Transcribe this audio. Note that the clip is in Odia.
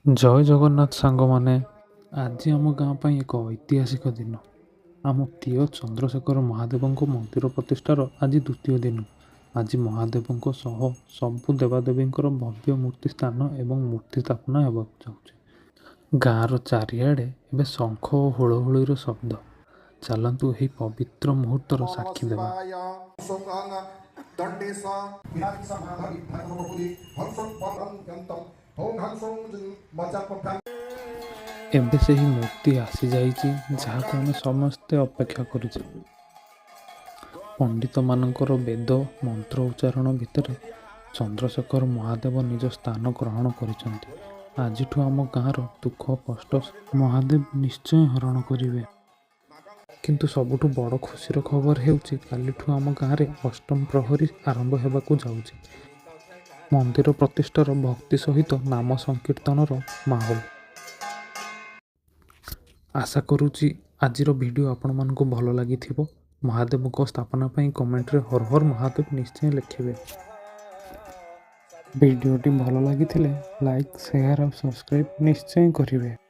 ଜୟ ଜଗନ୍ନାଥ ସାଙ୍ଗମାନେ, ଆଜି ଆମ ଗାଁ ପାଇଁ ଏକ ଐତିହାସିକ ଦିନ। ଆମ ପ୍ରିୟ ଚନ୍ଦ୍ରଶେଖର ମହାଦେବଙ୍କ ମନ୍ଦିର ପ୍ରତିଷ୍ଠାର ଆଜି ଦ୍ୱିତୀୟ ଦିନ। ଆଜି ମହାଦେବଙ୍କ ସହ ସବୁ ଦେବାଦେବୀଙ୍କର ଭବ୍ୟ ମୂର୍ତ୍ତି ସ୍ଥାନ ଏବଂ ମୂର୍ତ୍ତି ସ୍ଥାପନା ହେବାକୁ ଯାଉଛି। ଗାଁର ଚାରିଆଡ଼େ ଏବେ ଶଙ୍ଖ ଓ ହୁଳହୁଳିର ଶବ୍ଦ। ଚାଲନ୍ତୁ, ଏହି ପବିତ୍ର ମୁହୂର୍ତ୍ତର ସାକ୍ଷୀ ଦେବା। ଏବେ ସେହି ମୂର୍ତ୍ତି ଆସିଯାଇଛି, ଯାହାକୁ ଆମେ ସମସ୍ତେ ଅପେକ୍ଷା କରିଛୁ। ପଣ୍ଡିତମାନଙ୍କର ବେଦ ମନ୍ତ୍ର ଉଚ୍ଚାରଣ ଭିତରେ ଚନ୍ଦ୍ରଶେଖର ମହାଦେବ ନିଜ ସ୍ଥାନ ଗ୍ରହଣ କରିଛନ୍ତି। ଆଜିଠୁ ଆମ ଗାଁର ଦୁଃଖ କଷ୍ଟ ମହାଦେବ ନିଶ୍ଚୟ ହରଣ କରିବେ। କିନ୍ତୁ ସବୁଠୁ ବଡ଼ ଖୁସିର ଖବର ହେଉଛି, କାଲିଠୁ ଆମ ଗାଁରେ ଅଷ୍ଟମ ପ୍ରହରୀ ଆରମ୍ଭ ହେବାକୁ ଯାଉଛି। ମନ୍ଦିର ପ୍ରତିଷ୍ଠାର ଭକ୍ତି ସହିତ ନାମ ସଂକୀର୍ତ୍ତନର ମାହୋଲ। ଆଶା କରୁଛି ଆଜିର ଭିଡ଼ିଓ ଆପଣମାନଙ୍କୁ ଭଲ ଲାଗିଥିବ। ମହାଦେବଙ୍କ ସ୍ଥାପନା ପାଇଁ କମେଣ୍ଟରେ ହର ହର ମହାଦେବ ନିଶ୍ଚୟ ଲେଖିବେ। ଭିଡ଼ିଓଟି ଭଲ ଲାଗିଥିଲେ ଲାଇକ୍, ସେୟାର ଆଉ ସବସ୍କ୍ରାଇବ୍ ନିଶ୍ଚୟ କରିବେ।